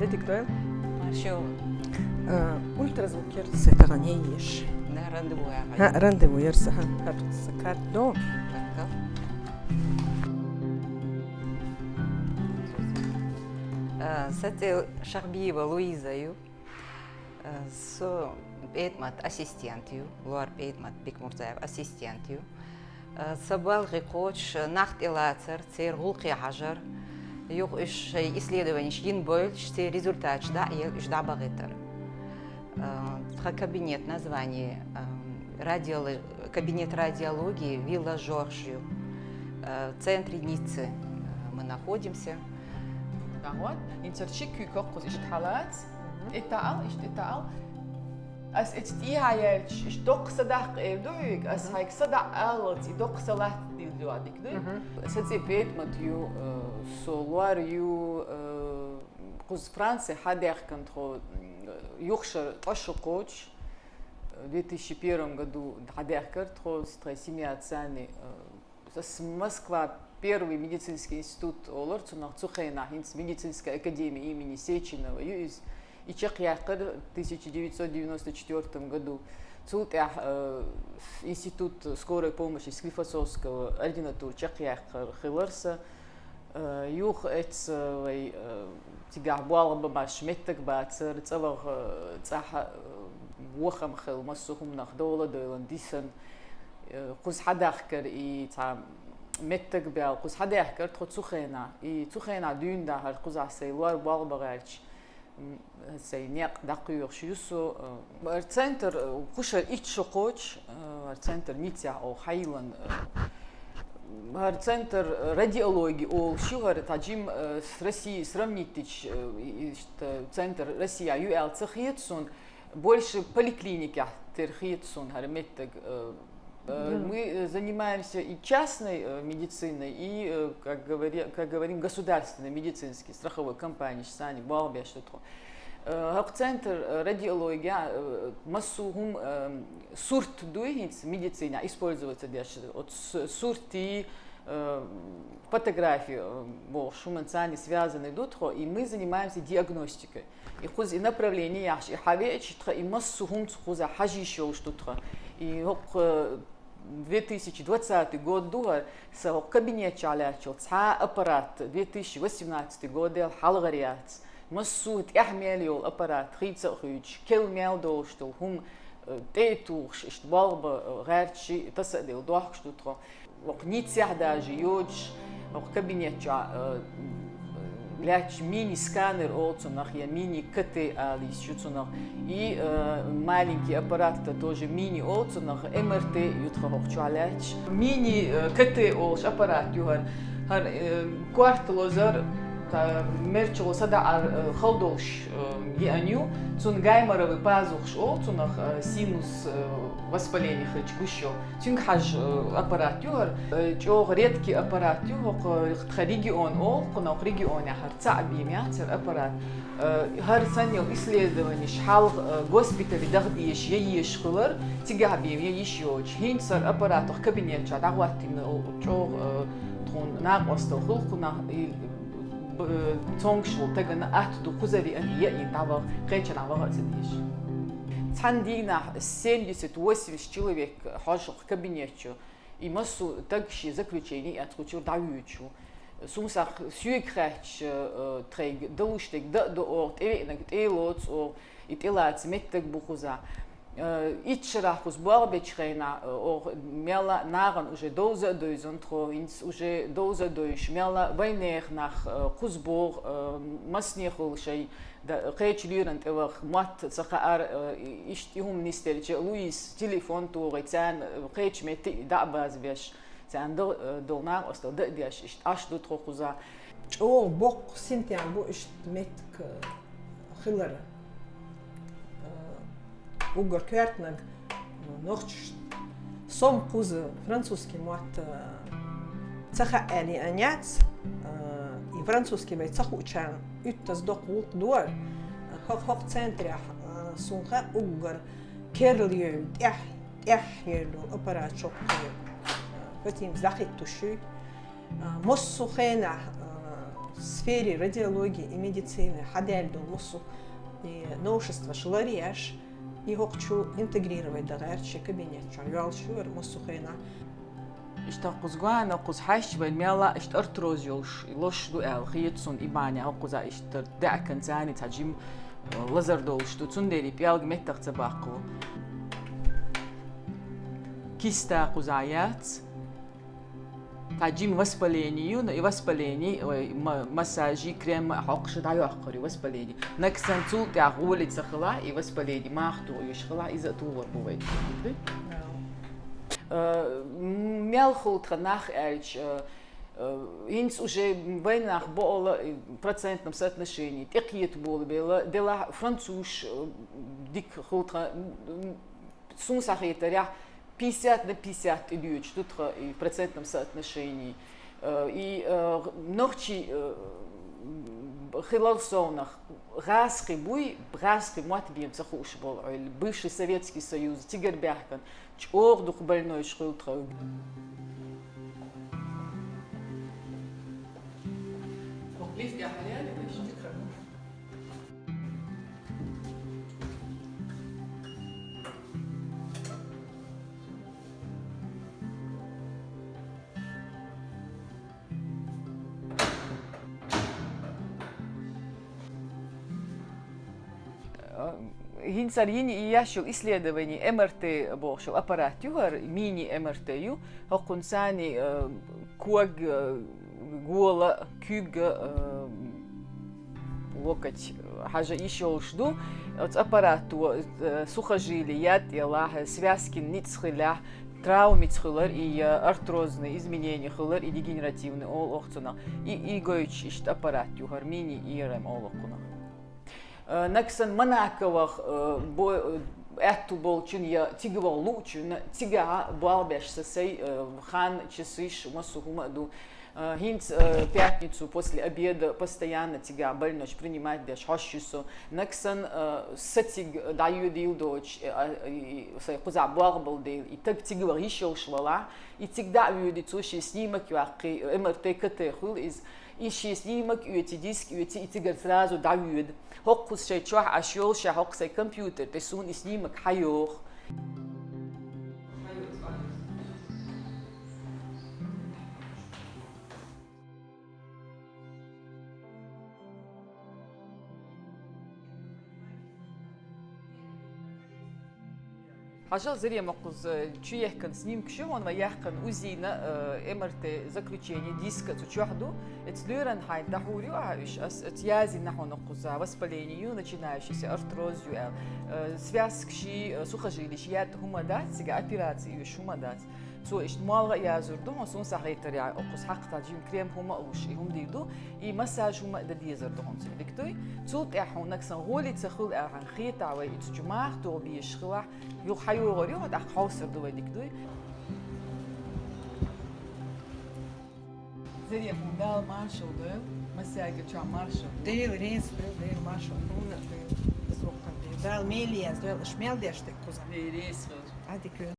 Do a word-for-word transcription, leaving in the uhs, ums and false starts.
Дик дойла. Маршо. Э, ультразвук яр са таган еш. На рандеву яга. Ха, рандеву яр са, ха. Хар са карт до. Така. Э, са цӀи Шахбиева Луиза ю. Э, со ПетӀмат ассистент ю, лоар ПетӀмат Бекмурзаев ассистент ю. Э, са балгӀе кхочуш нах тӀелацар, церан гӀуллакхе хьажар. Юха уьш шайн исследованеш йина бовлуш, церан результаташ дӀа а елла, уьш дӀабахийтар. Э, тхан кабинет название, э, радиоло-, кабинет радиологии Вилла Жорж ю. Э, в центре Ниццы, э, мы находимся. Дагот, инцарчи куьйкаккхуз иштта хьалац. Мгм. ИтаӀал, иштта итаӀал. Ас эцу тӀехьа яьлча, иштта доккха са даккха эр ду хьоьга, ас Мгм. хьайга са даӀа аллалц, и доккха са латта дилла дика дуй? Мгм. Са цӀи ПетӀмат ю, э, со лоар ю, э, кхуза Франце хьадаьхкина тхо, м, юха шера ткъо шу кхочуш, э, две тысячи первом году хьадаьхкар тхо, с тхай семья цани, э, Ас Москва первый медицинский институт олар, цунах цу хенахь хӀинца медицинская академия имени Сеченова ю иза. И чекхъяьккхар тысяча девятьсот девяносто четвёртом году. Цул тӀаьхьа, э, институт скорой помощи Склифосовского ординатура чекхъяьккхар хилар са. Э, юха эцу вай, э, цигахь болх бан башха меттаг бацар, цӀа ваха, э, цӀахь, э, вахам хилла массо а хӀуманах довла а дойлан дисан. Э, кхуза хьадахкар и цхьа меттаг баьлла, кхуза хьадаьхкар тхо цу хенахь. И цу хенахь дуьйна дахьар кхузахь сайн лоар болх бан гӀерташ, м, сайн некъ дӀакхоьхьуш ю со. Э, хӀара центр, э, кху шера итт шу кхочуш, э, хӀара центр Ниццехь оха хьайиллина, э, хӀара центр радиологии олуш ю, хӀара цхьа жим, э, с Россией сравнить дича, э, и, иштта центр Россия ю аьлла ца хета суна. Больше поликлиникехь тера хета суна хӀара меттаг. Э, э, Да. Мы, э, занимаемся и частной, э, медициной, и, э, как говори-, как говорим, государственной медицинской страховой компанеш санна болх беш ду тхо. Э, хӀокху центр, э, радиология, э, массо а хӀума, э, сурт дуй хӀинца медицинехь использоваться деш, оцу с-, суртий, э, фотографии, э, бохуш, хӀуманца связанный ду тхо, и мы занимаемся диагностикой. И кхуза и направление яхьаш, и хьавеача, тхан и массо а хӀуманца кхуза хьажа йиш йолуш ду тхан. И хӀокху, э, две тысячи двадцатый год ду хӀара, сан хӀокху кабинет чохь лаьттачул цхьа а аппарат две тысячи восемнадцатый годел хьалхара яц. Массо а тӀехь мел йолу аппарат хийца а хуьйцуш, керла мел долуш долу хӀума, э, тӀе а тухуш, иштта болх бан, э, гӀерташ, таса а делла дохкуш ду тхо. Оха Ниццехь даже йоцуш, оха кабинет чохь, э, лаьтташ мини-сканер олу цунах, я мини-К Т ала йиш ю цунах. И, э, маленький аппарат, это тоже мини олу цунах, М Р Т ю тхан хӀокху чохь лаьтташ. Мини, э, К Т олуш аппарат ю хӀара. ХӀара, э, корта лозар, та, мерчало садаӀар, э, хала долуш, э, еана ю. Цунна гайморовый пазухаш олу цунах, э, синус, э, воспаление хилча гуш йолу. Цуьнга хьажа, э, аппарат ю хӀара, э, чӀогӀа редкий аппарат ю, хӀокху тхан регион олу, кхунах регионехь хӀара цхьаъ бен яц хӀара аппарат. Э, хӀара санна йолу исследованеш хьалха, э, госпитале даха дезаш я езаш хилар, цигахь бен я йиш йоцуш. ХӀинца хӀара аппарат оха кабинет чохь дӀахӀоттийна, э, чӀогӀа, э, тхуна накъосталла хуьлу кхунах, и, б-, э, цомгуш волу стагана атта ду кхуза веана, яйина дӀаваха, кхечанхьа ваха а ца дезаш. Цхьана дийнахь семьдесят-восемьдесят человек хьожуш кабинет чу. И массо а стаг шен заключение эцна кху чуьра дӀавуьйцуш ву. Суна сах соьга хаьттича, э, тхайга далуш дерг дан а до оха, тӀевеанарг тӀе а лоцу оха, и тӀелаца меттаг бу кхуза. Э, итт шарахь кхуза болх бечу хенахь, э, оха мелла а нахана уже довза а довзана тхо, хӀинца уже довза а довзуш, мелла а вайнехан нах, э, кхуза богӀу, э, массане а хуьлу шайн Да, кхечу лерина тӀе ваха, мотт ца хаьара, э, иштта и хӀума нисделча, Луиза телефон тухий, царна, э, кхечу метте дӀа а базбеш, царна до-, э, долу накъосталла дан а деш, иштта Ӏаш ду тхо кхуза. ЧӀогӀа боккха синтем бу иштта меттиг, э, хилар. Э, уггар коьртаниг, э, нохчашна. Со-м кхуза французский мотт, э, ца хаьа аьлла яц, э, и французский вай ца хуучарна уьттаза доккха гӀуллакх ду хӀара. ХӀо-, хӀокху центрехь, э, суна хаьа уггар керла йевлла, тӀехь, тӀехь йевлла йолу аппарат шоккхе, э, Фатимас дӀахӀиттуш ю. А, массо а хенахь, а, Сфере радиологии и медицины хьадаьлла долу массо а и новшестваш ларъеш, и хӀокху чу интегрировать дан гӀерташ шен кабинет чохь йолуш ю хӀара массо а хенахь. Иштта кхуза гоьна, кхуза хьаьжча вайн мелла а иштта артроз йолуш, лозуш ду аьлла хета суна и бахьана, хӀокхуза иштта даьӀахкан царна цхьа жима, э, лазар долуш ду, цундела и пӀелг меттах ца баккхало. Киста кхуза яц. Цхьа жима воспаление ю, но и воспаление, ой, ма-, массажи, крем а хьокхуш дӀайоккхур ю воспаление. Наксан цул тӀаьхьа гӀоли ца хила, и воспаление мах тухуш хила, иза а тухур бу вай. Э, м, мел хуьлу тхан нах аьлча, э, э, хӀинца уже вайн нах бакъала, э, процентном соотношении тӀекхета болу бела, делахь французаш, э, дика хуьлу тхан, м, Суна схьахетарехь, пятьдесят на пятьдесят тӀедоьдуш ду тхан и процентном соотношении. Э, и, э, нохчий, э, хилар совнах, гӀазкхи буй, гӀазкхи мотт бен ца хууш болу Ӏуьллу. Бывший Советский Союз, тигар баьхкина, чӀогӀа дукха больнойш хуьлу тхан. ХӀинца хӀара йина и еш йолу исследование, МРТ бохуш йолу аппарат ю хӀара, мини-МРТ ю. ХӀокхунца, э, ког, э, гола, куьг, э, локоть, э, хьажа йиш йолуш ду. Оцу аппарато, э, сухожилие яд елахь, связкин ницкъ хилахь, травмица хилар, и, э, артрозный изменение хилар, и дегенеративный олу оха цунах. И, и гойтуш иштта аппарат ю хӀара, мини-ИРМ олу кхунах. Э, наксан Монаковах, э, бо-, э, аьтту болчун я цигаваха луучун, цигахь болх беш сан сай, э, хан, часиш, массо а хӀума а ду. Э, хӀинца, э, пятницу после обеда постоянно цигахь больнойш принимать деш хьожуш ю со. Наксан, э, сациг дӀайоьдийла доцуш, э, а, и, сайн кхузахь болх бала дела, и таг цигаваха йиш йолуш валахь, и цига дӀа а воьдий, цо шен снимок йоккхий, МРТ, КТ хуьлу иза. И шен снимок оьций, диск оьций, и цигара сразу дӀавоьду. ХӀокхуза шайн чохь Ӏаш йолуш, хӀокху сайн компьютер тӀе суна и снимок хьайоху. Хьажал, Зарема, кхуза чуехкан снимкаш ю хьуна вай яьккхина, УЗИ-на, э, МРТ заключение, диска цу чохь ду. Эца лоьран хьайн дӀахьур ю ахьа уьш, ас эца язйина хьуна кхуза воспаление ю, начинающийся артроз ю аьлла. Э, связкаш, э, сухожилиш яд хӀума дац, цига операци оьшуш хӀума дац. Цо иштта молха а язур ду хьуна, суна схьахетарехь, кхуза хьакха цхьа жима крем хӀума а луш, и хӀума дийр ду, и массаж хӀума а дан дезар ду хьуна цуьнан, дика дуй? Цул тӀаьхьа хьуна наксан гӀоли ца хуьлу аьлла хьайна хетахь вай, и цу чу мах тоха безаш хилахь, юха хьайогӀур ю хьо, тӀаккха хьовсур ду вай, дика дуй? Зарема, хьуна Дала маршалла дойла, массаьрга чохь маршалла. Дела реза хуьлда, Дела маршалла хуьлда, Дела зохкан Дела. Дала мел еза дойла, аша мел деш дерг кхуза. Дела реза хуьлда. Ӏадика.